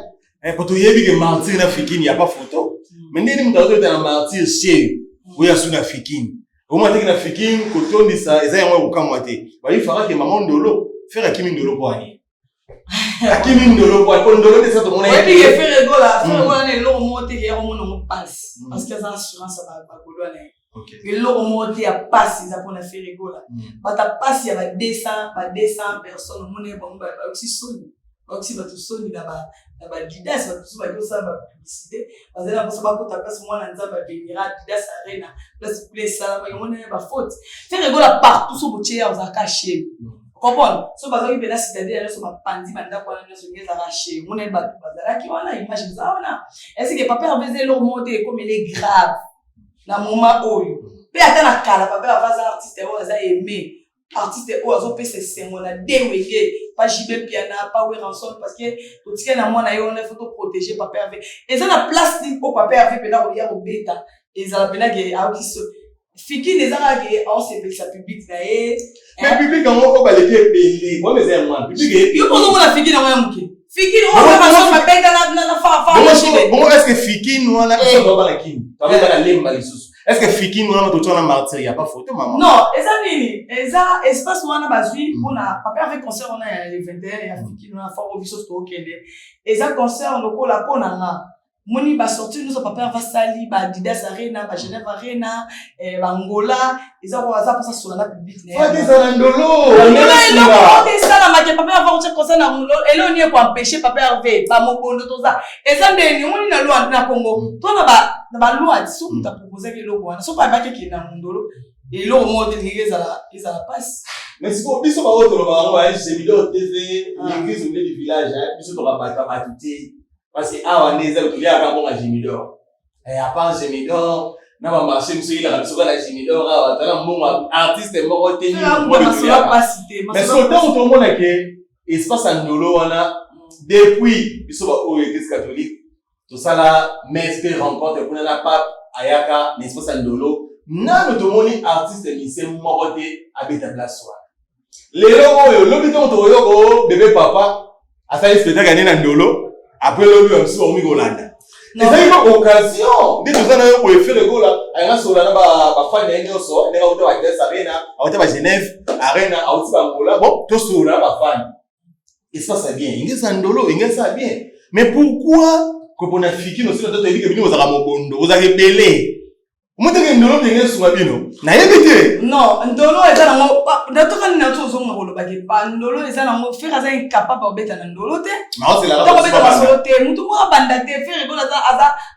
Po toyebi ke Martyr na Fikine ya pas photo, mais ndeni moto azobeta na Martyr chez oyo asu na Fikine, omona teki na Fikine kotondisa eza yango ya kokamwa te. Bayifaka ke mama Ndolo. Ferre akimi ndolo mpo ani akimi ndolo mpo ani po ndolo nde sa tomona. Oyebi ke Ferre Gola, Ferre Gola na eloko moko te ke ya komona ngo pasi, parce que aza assurance ya bagaulois na ye. Eloko moko te ya pasi eza mpona Ferre Gola. Bato ya pasi ya ba 200, ba 200 personnes, omona ye bango bayokisi soni, bayokisi bato soni na badidas. Bato mosusu baki kosala bapublicité, bazali na mposa bakota place mwana Nzambe abenira Adidas Arena, place kuna esalamaki. Omona ye bafaute Ferre Gola partout, so botie ya ozalaka chez comprendre. So bazalaki mpena citadelle nyonso, bapanzi bandako wana nyonso, ndenge ezalaka chez omona ye bato bazalaki wana, image eza wana. Est-ce papa Herve eza eloko moko te ekomele grave na moment oyo? Mpe ata na kala, papa Herve aza artiste oyo aza aimé, artiste oyo azopesa esengo na de Wenge, pa JB Mpiana, pa Werrason, parce que totikali na mwana ye wana, il faut toprotéger papa Herve. Eza na place nini oyo papa Herve mpena koya kobeta ezala mpena ke ayoki so fikini? Eza kaka ke aosepelisa public na ye. Mais public yango oyo baleki ebele, wana eza ya mwana public. Yo mpo ozomona fikini yango ya moke, fikini oyo baso babeta na fafa. Bongo est ce que fikini wana, biso toa bana kini, toa bana lemba lisusu, est ce que fikini wana totia wana martyr ya pas photo, mama? Non, eza nini, eza espace wana bazwi mpona papa avec concert wana ya le 21 ya fikini wana fort. Biso tookende, eza concert lokola mpo na nga. Moni basortie nyonso papa Herve asali, ba Adidas Arena, ba Genève Arena, bangola, eza ko aza mposa sola na public na ye. Ezala ndolo. Eloko te esalamaki. Papa Herve akotia concert na eloko nini ekoempêche papa Herve? Bamobondo toza, eza ndeni omoni na loi na Congo to na baloi. So moto aproposaki eloko wana, soki abaki ekende na mondolo, eloko moko te ndenge ezala mpasi. Mais sikoyo biso baoyo toloba yango ba Gemidor TV, l'église au milieu du village, biso tokabata bato te, parce que awa nde eza toliaka mbongo ya Gemidor. À part Gemidor na bamarché mosusu eyelaka biso kaka na Gemidor, awa tala mbongo artiste moko te. Mais sikoyo ntango tomona ke espace ya ndolo wana, depuis biso baoyo église catholique tosala messe mpe rencontre kuna na pape ayaka na espace ya ndolo, nano tomoni artiste musicien moko te abeta place wana. Lelo oyo, lobi ntango tokoyoko bebe papa asali spectacle ane na ndolo, après lobi bamosusu bakomi kolanda. Ezali mpe occasion nde toza na yo boye. Ferre Gola ayanga sola na bafani na ye nyonso, ndenge auta ba Arena, auta ba Genève Arena, auti bangola. Bon, tosola na bafani, espace ya bien inge eza ndolo, inge eza bien. Mais pourquoi kopona fikino? Sino toyebi ke bino bozalaka mobondo, bozalaka ebele. Omoteke ndolo ndenge esunga bino, nayebi te. Non, ndolo eza nango natokani na to ozonga kolobaki pa ndolo eza nango. Ferre aza incapable obeta na ndolo te, tokobeta masolo te, mutu moko abanda te. Ferre Gola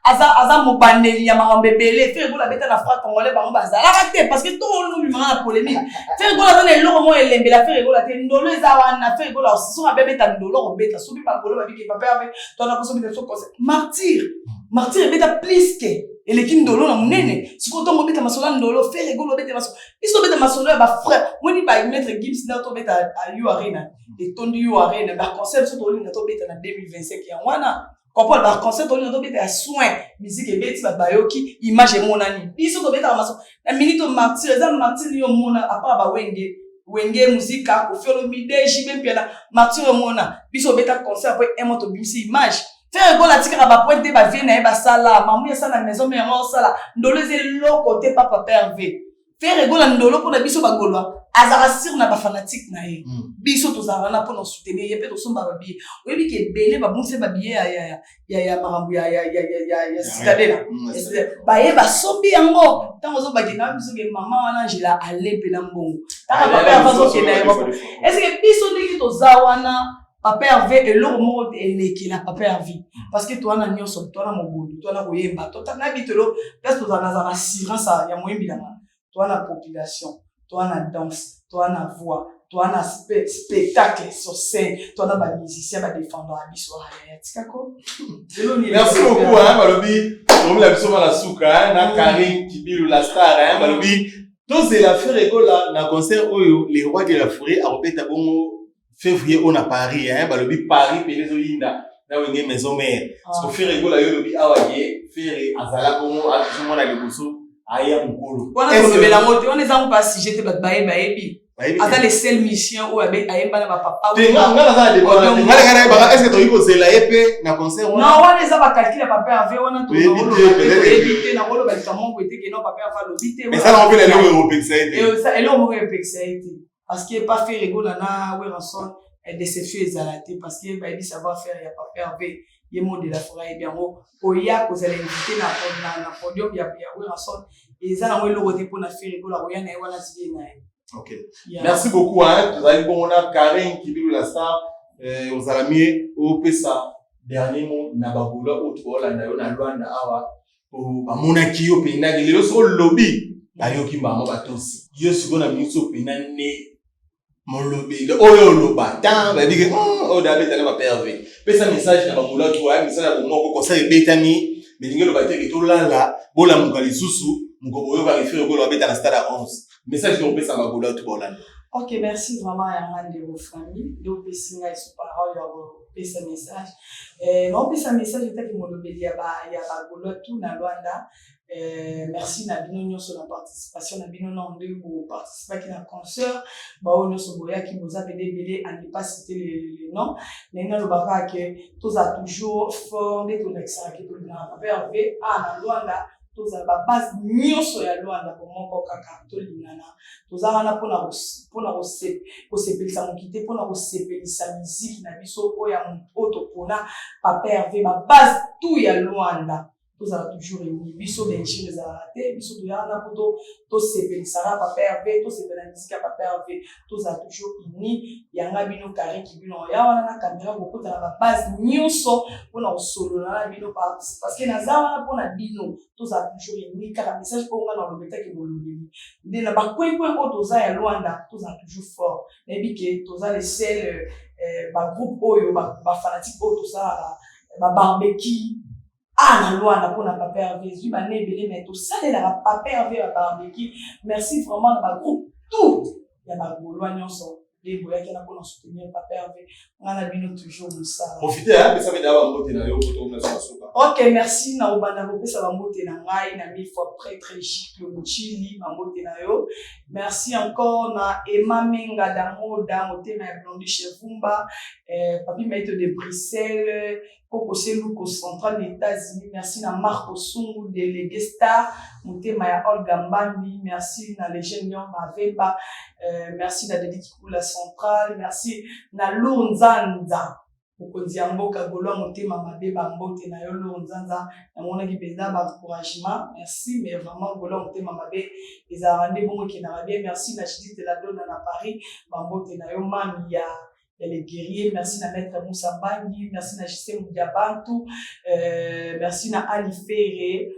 aza mobandeli ya makambo ebele. Ferre Gola abeta na franc congolais, bango bazalaka te, parce que tolobimaka na polémique. Ferre Gola aza na eloko moko elembela Ferre Gola te. Ndolo eza wana, Ferre Gola soki abebeta ndolo, akobeta. Soki bagolo babiki papa Herve twana poso beta so concert martyr, martyr ebeta plus ke eleki ndolo na monene. Sikoyo ntongo obeta masolo ya ndolo, Ferre Gola obeta masolo, biso obeta masolo ya bafrère. Moni ba maître Gims na tobeta U Arena, etondi U Arena. Baconcert biso tolinga tobeta na 2025 yango wana, comprendre. Baconcert tolinga tobeta ya soin, musique ebeti, bato bayoki, image emonani. Biso tobetaka masolo na minute martyr, eza martyr nini omona apart bawenge, Wenge Muzika, Koffi Olomide, JB Mpiana? Martyr omona biso obeta concert, après un mois tobimisi image. Ferre Gola atikaka bapointe te, bavie na ye basala mamu esala na maison me yango osala ndolo eza eloko te. Papa Herve, Ferre Gola ndolo mpona biso bagolwa, azalaka sire na bafanatike na ye. Biso tozalaka wana mpona soutenir ye mpe tosomba babillet. Oyebi ke ebele babungisi babillet ya makambo ya citadela, baye basombi yango. Ntango ozobakenda biso ke mama wana Angela ale mpena mbongo, taka papa Herve azokenda ye. Est-ce biso ndenge toza wana, papa Herve, eloko moko te elekela papa Herve, parce que towana nyonso, towana mobondo, towana koyemba na bitelo place tozala, nazala na assurance ya moyembi nanga. Towana population, towana danse, towana voix, towana spectacle sur scène, towana bamusicien badefendre ya biso. Aya tikako. Merci beaucoup, hein. Balobi tokomela biso bana suka na Karine Kibilu la star, hein. Balobi tozela Ferre Gola na concert oyo le roi de la forêt akobeta bongo février oyo na Paris, hein. Balobi Paris pene ezoyinda na Wenge Maison Mère, parce que Ferre Gola, yo olobi awa ye Ferre azala bongo azomona liboso aya mokolo. Wana kolobela yango te, wana eza ngo pa sujet te. Bato baye bayebi aza le seul musicien oyo ayemba na bapapa. Nga naza na débat, nga nayebaka, est ce que tokoki kozela ye mpe na concert wana? Non, wana eza bacalcul ya papa Herve wana. Toyebi te, nakoloba likambo moko ete ke non, papa Herve alobi te. Esalango mpe na eloko ekopekisa ye te. Eloko moko epekisa ye te. Parce que pas Ferre Gola na Werrason, déception ezala te, parce que bayebi savoir faire ya Papa Hervé. Ye mo de la forêt ayebi yango. Koya kozala invité na podium ya Werrason, eza nango eloko te mpona Ferre Gola koya na ye wana zile na ye. Ok. Merci beaucoup, hein. Tozali bongo na Karine Kibilu la star. Ozala mie opesa dernier mot na bagaulois oyo tokolanda yo na Lwanda awa, po bamonaki yo mpendaki lelo. Soki olobi, bayoki bango, batosi yo. Sikoyo na miso mpena nde molobeli oyo oloba tan bayebi ke oyo da abeta na baperve. Pesa message na bagaulois to aya, message ya bomoko. Concert ebetami, melingi oloba te ke tolala, bolamuka lisusu moko boyokaka Ferre Gola babeta na stade ya 11. Message to kopesa bagaulois to baolanda. Ok, merci vraiment. Yanga ndeko famille nde opesi ngai so parole ya kopesa message. Naopesa message etaki molobeli ya bagaulois tout na Lwanda. Merci na bino nyonso na participation na bino, na ndenge boparticipaki na concert. Baoyo nyonso boyaki, boza pene ebele, à ne pas citer le nom. Ndenge nalobaka ke toza toujours fort, nde tolakisaka ke tolingaka Papa Hervé a na Lwanda. Tozala babase nyonso ya Lwanda bomoko kaka, tolingana. Toza wana mpona kosepelisa moki te, mpona kosepelisa miziki na biso oyo oyo topona Papa Hervé. Babase tout ya Lwanda, tozala toujours uni. Biso benchir ezalaka te. Biso toyaka na mpo tosepelisaka Papa Hervé, tosepela miziki ya Papa Hervé. Tozala toujours uni. Yanga bino Karine Kibino ya wana na caméra, kokota na babase nyonso mpona kosolola na bino, parce que naza wana mpona bino. Tozala toujours uni. Kaka message oyo nga na olobetaki molobeli nde na bakwekwe oyo toza ya Lwanda, tozala toujours fort. Nayebi ke toza le seul bagroupe oyo, bafanatique oyo tosalaka babarbecue a na Lwanda mpona Papa Hervé. Ezwi bana ebele, mais tosalelaka Papa Hervé ya barbecue. Merci vraiment na bagroupe tout ya bagaulois nyonso nde boyaki na mpona soutenir Papa Hervé. Nga na bino toujours mosala. Profite, pesa mpe bambote na yo po tokomna suka. Ok, merci. Na kobanda kopesa bambote na ngai na mille fois prêtre Gicle Mochili, bambote na yo. Merci encore na Emma Menga Damoda, motema ya Blondi Chevumba, Papi Maito de Bruxelles, Koko Seluko central des États-Unis. Merci na Marco Sungu, délégué star, motema ya Olga Mbambi. Merci na Legend Lion Mavemba, merci na Dedi Kikula central. Merci na Lour Nzanza, mokonzi ya mboka Gaulois motema mabe, bambote na yo Lour Nzanza. Namonaki mpenza baencouragement, merci. Mais vraiment, Gaulois motema mabe ezalaka nde bongo, ekendaka bien. Merci na Judith Ladona na Paris, bambote na yo mami ya les guerriers. Merci na maître Moussa Bangi, merci na Justin Mudiabantu, merci na Ali Ferre,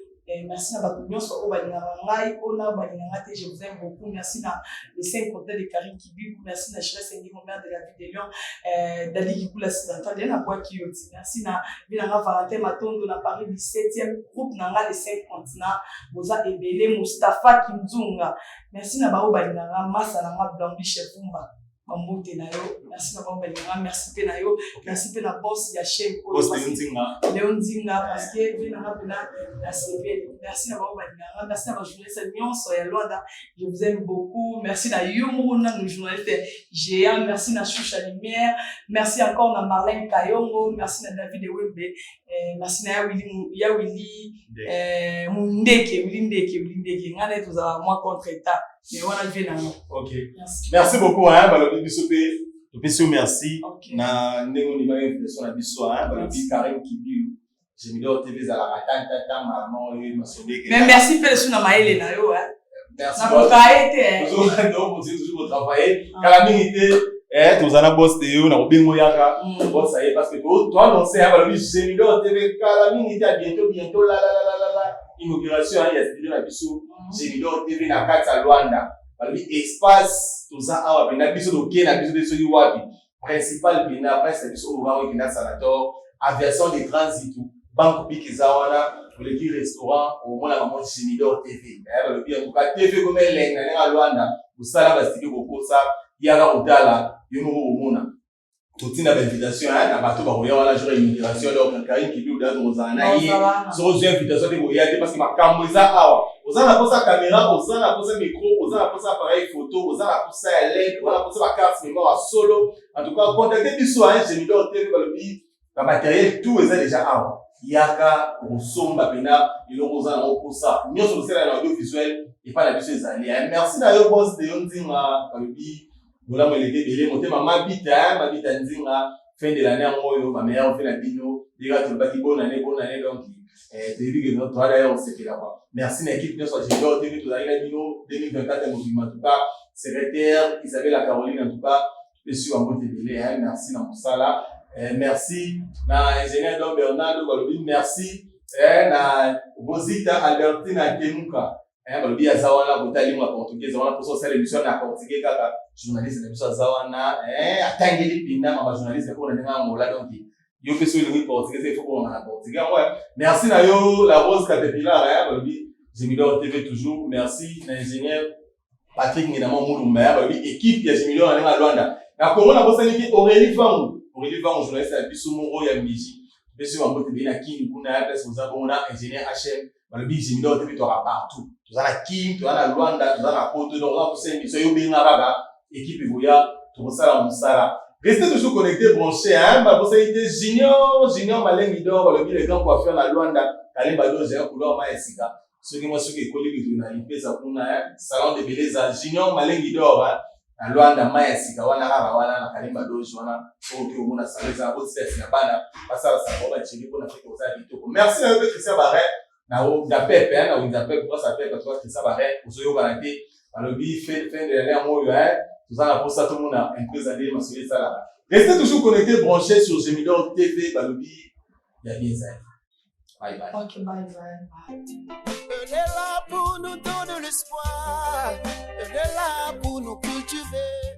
merci na bato nyonso oyo balingaka ngai, oyo na balingaka te, je vous aime beaucoup. Merci na les cinq compteurs de Karine Kibiku. Merci na Chires Ndimo, maire de la ville de Lyon, Dali Kikula Sidantal ye nabwaki yo ti. Merci na binanga Valentin Matondo na Paris 17e, groupe na nga les cinq continents, boza ebele. Mustapha Kinzunga, merci na baoyo balingaka masa na nga Blambi Chefumba, bambote na yo. Merci na bango balinganga. Merci mpe na yo, merci mpe na boss ya chaîne oyo, Leo Nzinga, parce que vie nanga mpena na sepeli. Merci na bango balinganga. Merci na bajournaliste nyonso ya Lwanda, je vous aime beaucoup. Merci na yo moko nanu journaliste géant. Merci na Choucha Lumière, merci encore na Marlène Kayongo, merci na David Ewembe, merci na ya Willy Mundeke, Willy Ndeke, Willy Ndeke. Ngai na ye tozala mwa contre état, mais wana vie nanga. Ok, merci, merci beaucoup, hein. Balobi biso mpe topesi yo merci na ndenge ondimaki invitation na biso, hein. Balobi Karim Kibilu, Gemidor TV ezalaka tantata mama oyo masondeke. Mais merci mpe lesu na mayele na yo. Nakoka ye te. Toujours kotravaille kala mingi te. Toza na boss te yo na kobengo yaka boss aye, parce que toannonce ya balobi Gemidor TV kala mingi te, à bientôt, bientôt la la la la la, inauguration ya studio na biso Gemidor TV na kati ya Lwanda. Balobi espace toza awa mpena, biso toke na biso te soki wapi principal mpena place na biso oyo bango ekenda Sanator Aviation de Transit, banque bik eza wana. Oleki restaurant, omona bango Gemidor TV. Balobi en tout cas TV koma elengi na ndenge ya Lwanda. Kosala bastudio kokosa, yaka kotala yo moko, komona. Totinda bainvitation na bato bakoya wana jour ya inauguration. Donc Karine Kibilu da tokozala na ye. Soki ozwi invitation te, koya te, parce que makambo eza awa. Oza na posa caméra, oza na posa micro, oza na posa appareil photo, oza na posa ya LED, oza na posa bacarte mémoire ya solo, en tout cas contacte biso, hein. Gemidor TV, balobi bamatériel tout eza déjà awa. Yaka kosomba mpena eloko oza nango posa nyonso. Tosala na audiovisuel epai na biso ezali. Merci na yo boss de yo Nzinga, balobi. Bolamu eleki ebele motema mabita mabita nzinga fin de l'année yango oyo ba meilleurs vœux na bino ndenge tolobaki bonne année bonne année donc eh, toyebi ke toa d'ailleurs osepela quoi. Merci na équipe nyonso ya Junior TV tozalaki na bino 2024 ya mobimba en tout cas secrétaire Isabella Caroline en tout cas pesi bango ebele hein, merci na mosala eh, merci na ingénieur Don Bernardo balobi merci eh, na Rosita Albertina Kemuka Eh, balobi aza wana kota lingua portugais wana mposa osala émission na portugais kaka journaliste na biso aza wana eh, atangeli mpinda ma bajournaliste mpo na ndenge angola donc yo mpe soki olingi portugais il faut komama na portugais yango merci na yo la rose caterpillar eh, balobi Gemidor TV toujours merci na ingénieur Patrick Nginama Mulumba eh, balobi équipe ya Gemidor na ndenge ya Luanda na Congo nabosaniki Aurélie Vangu Aurélie Vangu journaliste na biso moko ya Mbiji biso bango tebei na Kin kuna ya place boza bongo na ingénieur HM balobi Jimidor te toka partout toza na Kin toza na Luanda toza na Poto donc oza kosa émission yo benga kaka équipe ekoya tokosala mosala. Restez toujours connecté branché hein babosani te Junior Junior Malengi d'or balobi le grand coiffeur na Luanda Kalemba Doge ya couleur ma ya sika soki mwa soki ekoli bitu na lipesa kuna hein salon de beleza Junior Malengi d'or hein na Luanda mai ya sika wana kaka wana na Kalemba Doge wana okoki komona salon eza botika na bana basala salon bacheli mpona fete kozala kitoko. Merci na yo mpe Christian Barret na na pepe hein na winza pepe grâce à pepe toi Christian Barret ozoyokana te balobi fin fin de l'année yango oyo hein toza na posa tomona impresa ndenge masolo esalaka. Restez toujours connecté branché sur Gemidor TV balobi ya bien ezali. Bye bye. Ok, bye bye. Elle est là pour nous donner l'espoir. Elle est là pour nous cultiver.